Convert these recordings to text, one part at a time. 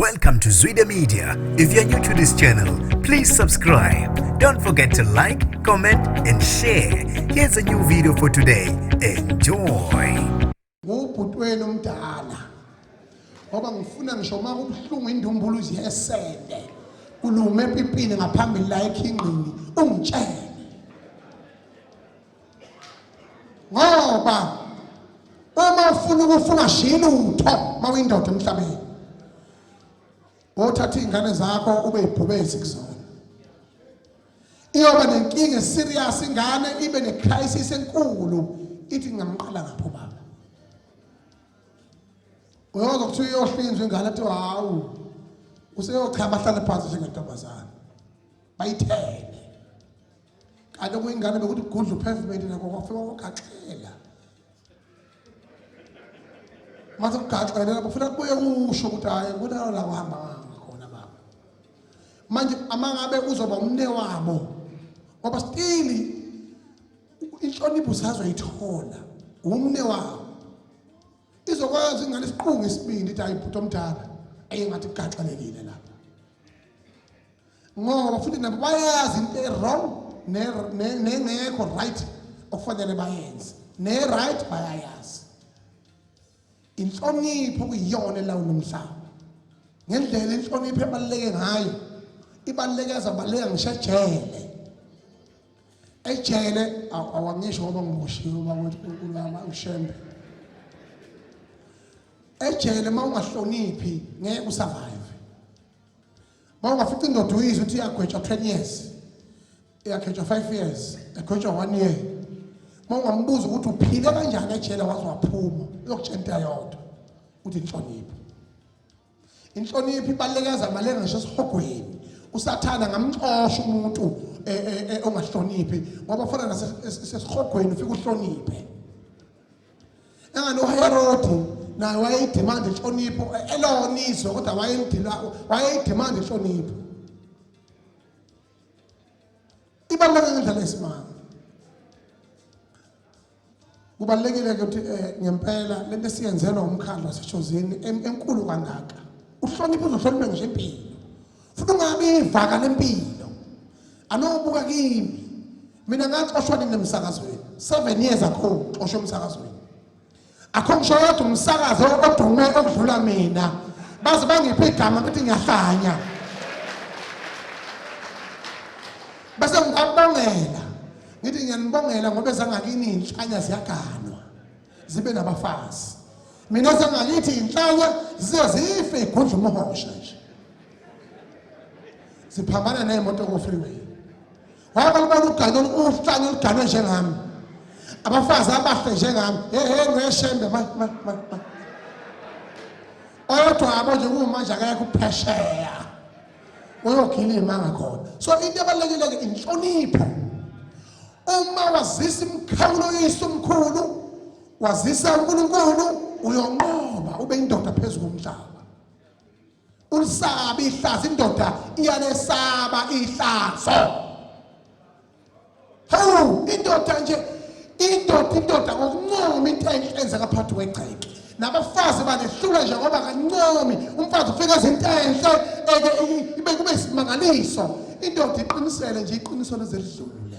Welcome to Zwida Media. If you're new to this channel, please subscribe. Don't forget to like, comment, and share. Here's a new video for today. Enjoy. Ngubhuti wenu omdala ngoba ngifuna ngisho uma kubuhlungu indumbuluzi yesende kulume epipini ngaphambili la ekhingqini ungitshele ngoba uma ufuna ukufa ungashiyi lutho uma uyindoda emhlabeni wothatha iy'ngane zakho ube yibhubesi kuzona. Iyoba nenkinga eserious ingane, ibe ne-crisis enkulu, ithi ngingamqala ngapho baba. Uyozwa kuthiwa iyohlinzwa ingane, athi hawu useyochama ahlale phansi njengentombazane, bayithele. Kanti okuyingane bekuthi gudla upavement nakho kwafika kwagaxela. Mase kugaxele lapho funa kubuye kusho ukuthi hayi kunalo la kuhamba khona baba. Manje amangabe uzoba umne wabo ngoba stili inhlonipho usazoyithola umne wabo. Izokwazi ingane isiqunga isibindi ithi hayi bhuti omdala ayengathi kugaxelekile lapha. Ngoba futhi nabo bayazi into e-wrong nengekho right okufanele bayenze, ne-right bayayazi. Inhlonipho kuyiyona elawula umhlaba. Ngendlela inhlonipho ebaluleke ngayo, ibaluleke azabaluleka ngisho ejele. Ejele awangisho ngoba ngiboshiwe bakwethu uNkulunkulu wami uShembe. Ejele uma ungahloniphi ngeke usurvive. Uma ungafica indoda uyizwe ukuthi iyagwetshwa 10 years, iyagwetshwa 5 years, yagwetshwa 1 year. Uma ungambuza ukuthi uphile kanjani ejele waze waphuma, uyokutshela into eyodwa, uthi inhlonipho. Inhlonipho ibaluleke azabaleka ngisho esihogweni. Usathana ngamxosha umuntu ongahloniphi ngoba fana nasesihogweni ufike uhloniphe. Engani uHerodi naye wayeyidemand inhlonipho elona izwe kodwa wayemdila wayeyidemand inhlonipho. Ibaluleke ngendlela esimanga. Kubalulekile ke ukuthi ngempela lento esiyenzelwa umkhandlu waseShozini enkulu kangaka. Uhloniphe uzohloniphe ngisho impilo. Futhi ungabi ivaka lempilo. Anobuka kimi. Mina ngaxoshwa nini emsakazweni? 7 years ago xoshwa emsakazweni. Akho ngisho yodwa umsakazo odume okudlula mina. Baze bangiphe igama ukuthi ngiyahlanya. Bese ngibabongela. Ngithi ngiyanibongela ngoba ezangakini inhlanya ziyaganwa. Zibe nabafazi. Mina sengakithi inhlanya zize zife igudla umhosha nje. Siphambana nemoto ko freeway. Wake walubona ugane uhlanya oluganwe njengami. Abafazi abahle njengami. Hey hey ngeshembe ma ma ma. Oyodwa abo nje kumanje akekho uphesheya. Uyogila imanga khona. So into ebalekile ke inhlonipho. Uma wazisa imkhawulo yeyise omkhulu, wazisa uNkulunkulu, uyonqoba ube indoda phezu komhlaba. Ulisabi ihlazo, indoda iyalesaba ihlazo. Hawu, indoda nje, indoda indoda ngokuncoma into enhle enzeka phakathi kwegceke. Nabafazi banehlula nje ngoba kancomi. Umfazi ufika izinto enhle eke ibe kube isimangaliso. Indoda iqinisele nje iqiniso lize lidlule.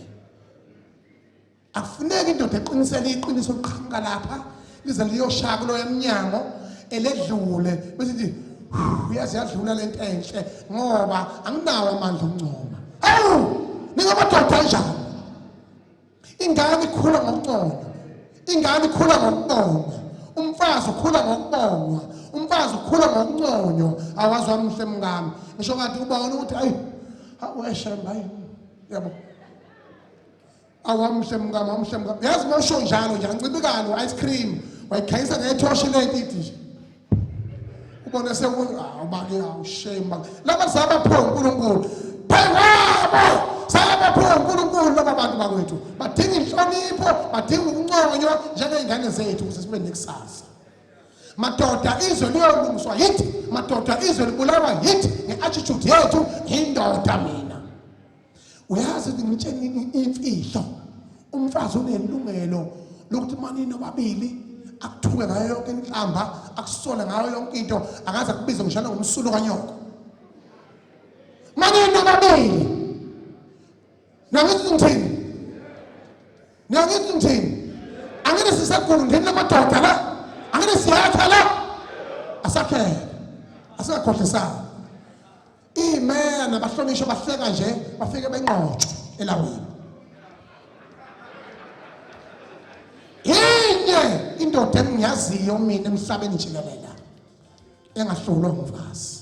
Akufuneki indoda eqinisele iqiniso liqhamuka lapha lize liyoshaya kuloya mnyango eledlule bese ithi uyazi yadlula lento enhle ngoba anginawo amandla okuncoma. Hawu, ningamadoda kanjani? Ingane ikhula ngokunconywa, ingane ikhula ngokubongwa, umfazi ukhula ngokubongwa, umfazi ukhula ngokunconywa. Awazi wamuhle mngami, ngisho ngathi ubona ukuthi ayi aweshemba hayi yabo Awamhle mkami, awamhle mkami. Yazi uma usho njalo nje ancibikane u-ice cream wayikhanyisa ngethoshi lento ithi nje. Ubone sewubake awu shame bake. Laba sabaphiwa uNkulunkulu. Phewabo! Sabaphiwa uNkulunkulu laba bantu bakwethu. Badinga inhlonipho, badinga ukunconywa njengey'ngane zethu ukuze sibe nekusasa. Madoda izwe liyolungiswa yithi, madoda izwe libulawa yithi nge-attitude yethu, yindoda mina. Uyazi ukuthi ngitsheni imfihlo, umfazi unelungelo lokuthi manini nobabili Akuthuke ngayo yonke inhlamba, akusole ngayo yonke into, akaze akubize ngisho ngomsulu kanyoko. Manje nobabili. Nangithi ngithini? Nangithi ngithini? Angithi sisegundini lamadoda la. Angithi siyakha la. Asakhele. Asingakhohlisani. Imeya nabahlonishwa bahleka nje bafike benqotshwe elawini. Inye indoda engiyaziyo mina emhlabeni jikelele engahlulwa umfazi.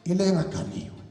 Ile engaganiwe.